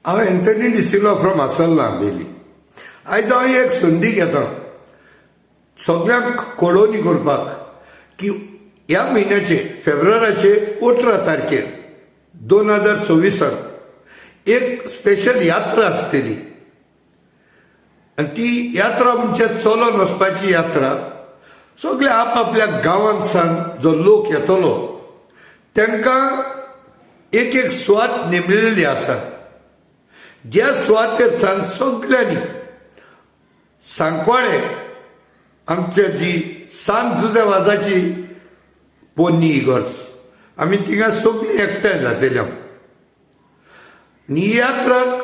हांव Anthony D'Silva from आसल्ला बेली. आयज हांव एक संदी घेता सगळ्यांक कळोवणी करपाक की ह्या म्हयन्याचे फेब्रुवाराचे 18 तारखेर 2024 एक स्पेशल यात्रा आसतली आनी ती यात्रा म्हणजे चलोन वचपाची यात्रा. सगळे आपापल्या गांवांत सावन जो लोक येतलो तांकां एक एक सुवात नेमलेली आसा, ज्या सुवातेर सावन सगळ्यांनी सांकवाळे आमच्या जी सांत जुझे वाजाची पोन्नी इगर्ज, आमी थिंगा सगळीं एकठांय जातले. आनी यात्राक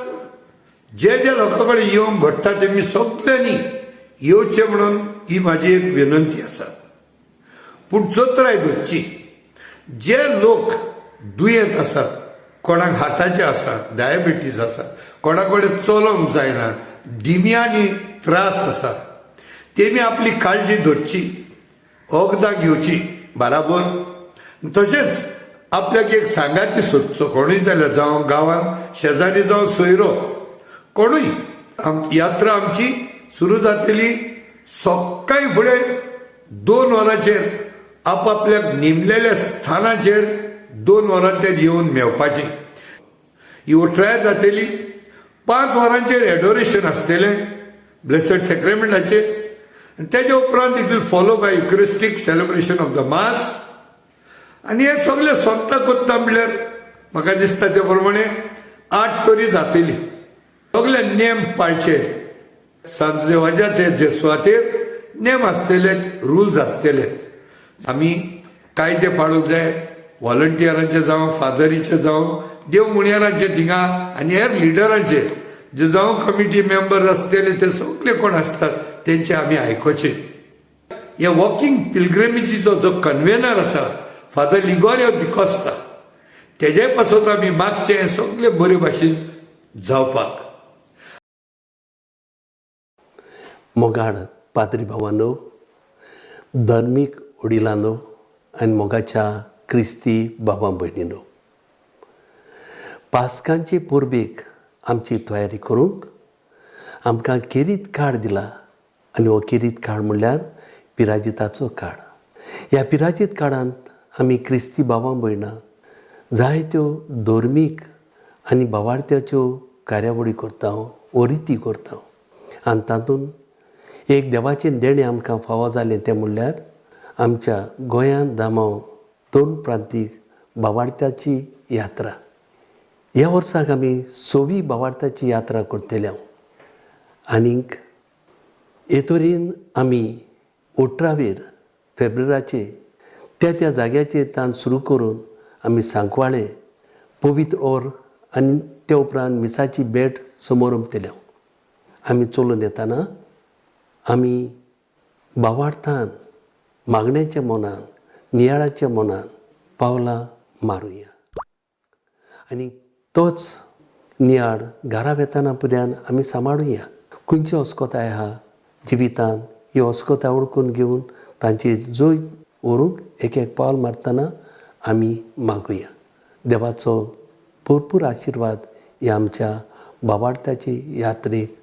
जे जे लोकां कडेन येवंक घडटा तेमी सगळ्यांनी येवचें म्हणून ही म्हाजी एक विनंती आसा. पूण चत्राय धरची, जे लोक दुयेंत आसात, कोणाक हार्टाचें आसा, डायबिटीज आसा, कोणा कडेन चलोवंक जायना, डिम्यांनी त्रास आसा, तेमी आपली काळजी धरची, वखदां घेवची बराबर. तशेंच आपल्याक एक सांगाती सोदचो, कोणूय जाल्यार, जावं गांवांत शेजारी जावं सोयरो कोणूय. यात्रा आमची सुरू जातली सकाळी फुडें 2 वरांचेर, आपापल्याक नेमलेल्या स्थानाचेर 2 वरांचेर येवन मेवपाची. ही 18 जातली. 5 वरांचेर एडोरेशन आसतलें ब्लेसड सेक्रेमेंटाचें आनी तेच्या उपरांत it will follow by Eucharistic celebration of the mass. आनी हे सगळे सोंपता कोत्ता म्हणल्यार म्हाका दिसता ते प्रमाणे 8 तरी जातली. सगळे नेम पाळचे, सांत जे सुवातेर नेम आसतले, रुल्स आसतले, आमी कायदे पाळूंक जाय. व्हॉलंटियरांचे जावं, फादरीचे जावं, देव मुणयारांचे थिंगा आनी हेर लिडरांचे जे जावं कमिटी मेंबर आसतले, ते सगळे कोण आसतात तेंचे आमी आयकोचे. हे वॉकिंग पिलग्रिमेजीचो जो कन्वेनर आसा, फादर लिगोरियो डिकोस्ता, तेजे पासत आमी मागचें सगळे बरे भाशेन जावपाक. मोगाळ पाद्री भावांनो, धर्मीक वडिलांनो आनी मोगाच्या क्रिस्ती बाबा भयणीनो, पास्कांचे परबेक आमची तयारी करूंक आमकां केरीत काळ दिला आनी हो केरीत काळ म्हणल्यार पिराजिताचो काळ. ह्या पिराजीत काळांत आमी क्रिस्ती बाबा भयणां जायत्यो धर्मीक आनी भावार्थ्याच्यो कार्यावळी करता वो रिती करता आनी तातूंत एक देवाचें देणें आमकां फावो जालें, तें म्हणल्यार आमच्या गोंयांत दामांव दोन प्रांतीक भावार्थ्याची यात्रा. ह्या वर्साक आमी सवी भावार्थ्याची यात्रा करतले आनीक हे तरेन आमी 18वेर फेब्रुवाराचे त्या त्या जाग्याचेर तान सुरू करून आमी सांकवाळे पवित्र ओर आनी त्या उपरांत मिसाची भेट समोरंपतले. आमी चलून येताना आमी भावार्थान, मागण्याच्या मनान, नियाळाच्या मनान पावलां मारुया आनी तोच नियाळ घरा वेताना पर्यंत आमी सांबाळुया. खंयची अस्कोताय आहा जिवितांत, ही अस्कोताय वळखून घेवन तांची जैत व्हरूंक एक एक पावल मारतना आमी मागुया. देवाचो भरपूर आशिर्वाद ह्या आमच्या भावार्थाची यात्रेक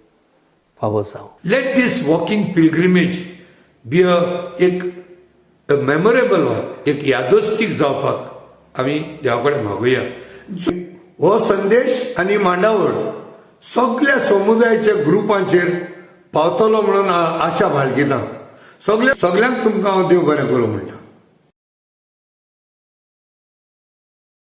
फावो जावं. Let this walking pilgrimage be a एक मेमोरेबल वन, एक यादस्तीक जावपाक आमी देवा कडेन मागुया. हो संदेश आनी मांडावळ सगळ्या समुदायाच्या ग्रुपांचेर पावतलो म्हणून आशा बाळगिता. सगळ्या सगळ्यांक तुमकां हांव देव बरें करूं म्हणटा.